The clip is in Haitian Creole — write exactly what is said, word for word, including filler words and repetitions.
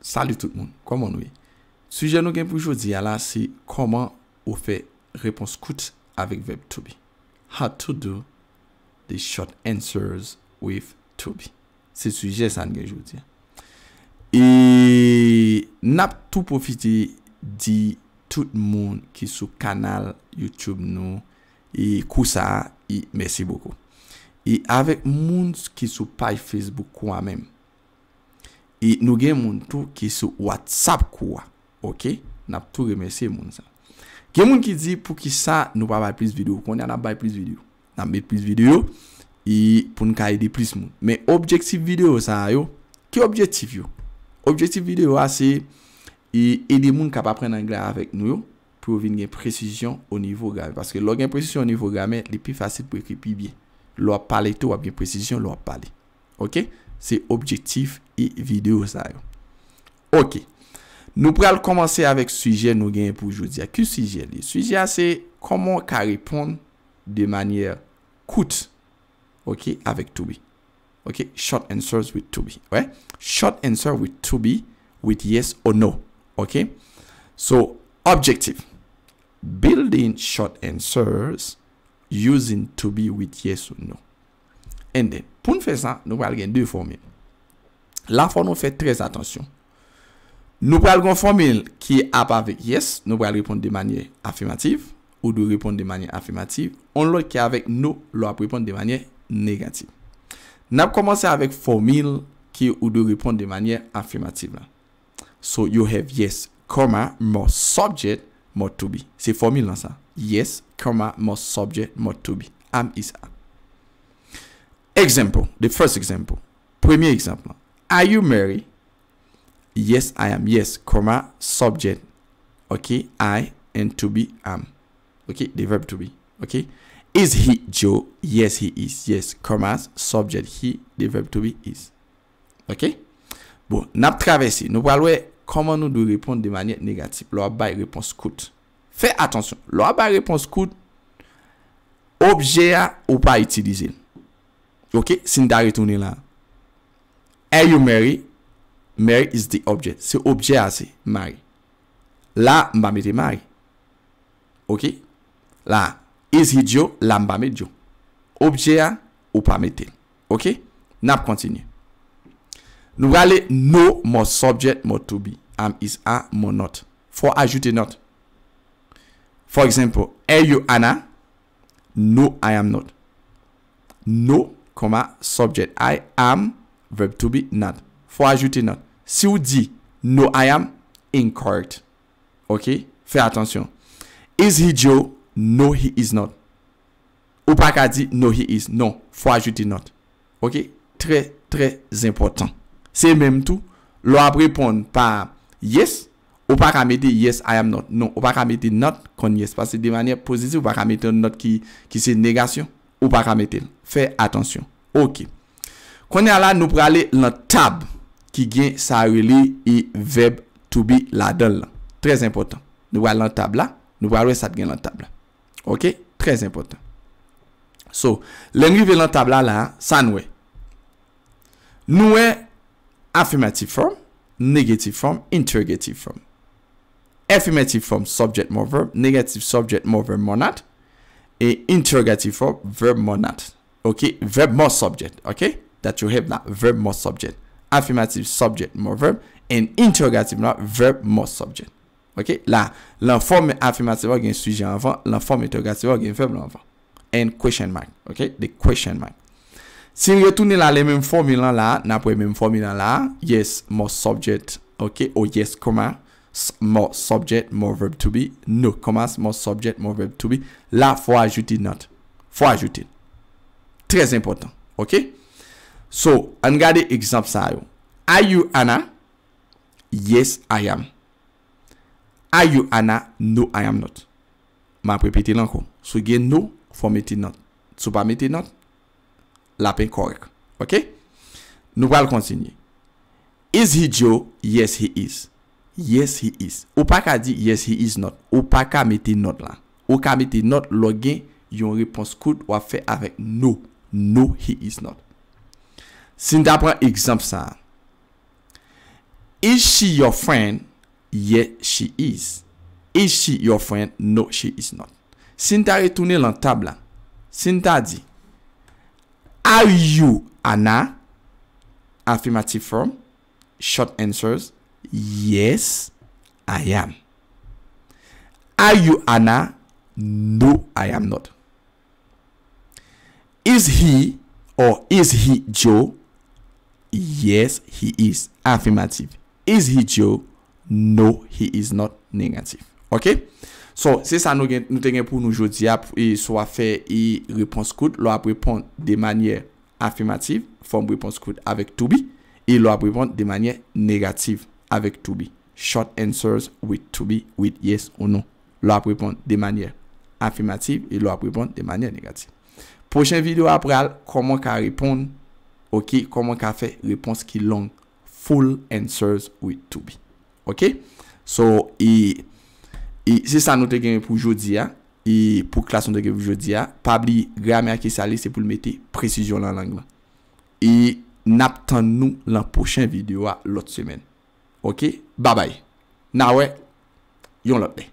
Salut tout moun, kòman nou ye? Sijè nou gen pou jodi a la se kòman ou fè repons kout avèk vèb to be. How to do the short answers with to be. Se sijè sa n gen jodi a. E n ap tou pwofite di tout moun ki sou kanal YouTube nou e kou sa a, e mèsi bokou. E avèk moun ki sou paj Facebook kou a menm. E nou gen moun tou ki sou WhatsApp kou a. Oke? N ap tou remèsye moun sa. Gen moun ki di poukisa nou pa bay plis videyo. Kounye a n ap bay plis videyo. N ap met plis videyo e pou n ka ede plis moun. Men objektif videyo sa a yo, ki objektif yo? Objektif videyo a se e ede moun k ap aprann anglè avèk nou yo pou yo vin gen presizyon o nivo gramè. Paske lè w gen presizyon o nivo gramè, li pi fasil pou ekri pi byen. Lè w ap pale tou, w ap gen presizyon lè w ap pale. Oke? Se objektif e videyo sa yo. Oke. Nou pral kòmanse avèk sijè nou genyen pou jodi a. Ki sijè li? Sijè a se kòman w ka reponn de manyè kout, oke, avèk to be. Oke? Short answers with to be. Wè? Short answer with to be, with yes or no. Oke? So, objective. Building short answers using to be with yes or no. And then, pou n fè sa, nou pral gen de fòmil. La fò nou fè trè atansyon. Nou pral gen yon fòmil ki ap avèk yes, nou pral reponn de manyè afimativ, ou dwe reponn de manyè afimativ, yon lòt ki avèk no, lè w ap reponn de manyè negativ. N ap kòmanse avèk fòmil ki ou dwe reponn de manyè afimativ la. So you have yes, comma, more subject, more to be. Se fòmil lan sa. Yes, comma, more subject, more to be. Am, is, are. Example, the first example. Premye egzanp lan. Are you married? Yes, I am. Yes, comma, subject. Ok, I, and to be, am. Ok, the verb to be. Ok. Is he Joe? Yes, he is. Yes, comma, subject, he, the verb to be, is. Ok? Bon, n ap travèse. Nou pral wè kòman nou dwe reponn de manyè negatif lè w ap bay repons kout. Fè atansyon. Lè w ap bay repons kout, objè a, ou pa itilize l. Ok? Si n ta retounen la. Are you married? Married is the object. Se objè a se mari. La, m pa mete mari. Ok? La, is he Joe? La, m pa met Joe. Objè a, ou pa mete l. Ok? N ap kontinye. Nou prale no, more subject, more to be. Am, is, are, more not. Fò ajoute not. For example, are you Anna? No, I am not. No, comma, subject I, am, verb to be, not. Fò ajoute not. Si w di no, I am, incorrect. Ok? Fè atansyon. Is he Joe? No, he is not. Ou pa ka di no, he is. Non, fò ajoute not. Ok? Trè, trè enpòtan. Se menm tou, lè w ap reponn pa yes, ou pa ka mete yes, I am not. Non, ou pa ka mete not kon yes, paske de manyè pozitif, ou pa ka mete yon not ki, ki se negasyon. Ou pa ka mete l. Fè atansyon. Ok. Kounye a la, nou prale lan tab ki gen sa rele e verb to be ladan l lan. Trè enpòtan. Nou pral lan tab la, nou pral wè sa k gen lan tab la. Ok? Trè enpòtan. So, lè n rive lan tab la, la, sa n wè? Nou wè affirmative form, negative form, interrogative form. Affirmative form, subject more verb, negative subject more verb more not, e interrogative form, verb more not. Ok? Verb more subject, ok? That you have la, verb more subject. Affirmative subject more verb, and interrogative la, verb more subject. Ok? La, lan fòm afimatif la gen sijè anvan, lan fòm entèwogatif la gen vèb la anvan. And question mark. Ok? The question mark. Si n retounen la, le menm fòmil lan la, n ap wè menm fòmil lan la. Yes, more subject. Ok? Or yes, comma, s-, more subject, more verb to be. No, comma, more subject, more verb to be. La, fò ajoute not. Fò ajoute. Trè enpòtan. Ok? So, ann gade egzanp sa yo. Are you Anna? Yes, I am. Are you Anna? No, I am not. M ap repete l ankò. Si w gen no, fò w mete not. Si w pa mete not, l ap enkòrèk. Ok? Nou pral kontinye. Is he Joe? Yes, he is. Yes, he is. Ou pa ka di yes, he is not. Ou pa ka mete not la. Ou ka mete not lè w gen yon repons kout w ap fè avèk no. No, he is not. Si n ta pran egzanp sa a. Is she your friend? Yes, she is. Is she your friend? No, she is not. Si n ta retounen lan tab la, si n ta di, are you Anna? Affirmative form, short answers, yes, I am. Are you Anna? No, I am not. Is he or is he Joe? Yes, he is. Affirmative. Is he Joe? No, he is not. Negative. Ok? So, se sa nou gen, nou te gen pou nou jodi a, e si w ap fè e repons kout, lè w ap reponn de manyè afimativ, fòm repons kout avèk to be, e lè w ap reponn de manyè negatif avèk to be. Short answers with to be, with yes ou no. Lè w ap reponn de manyè afimativ e lè w ap reponn de manyè negatif. Pwochen videyo a pral kòman w ka reponn, ok, kòman w ka fè repons ki long, full answers with to be. Ok? So, e, e se sa nou te gen pou jodi a. E pou klas nou te gen pou jodi a, pa bliye gramè a ki sale se pou l mete presizyon lan lang lan. E n ap tann nou lan pwochen videyo a lòt semèn. Ok? Babay. N a wè yon lòt lè.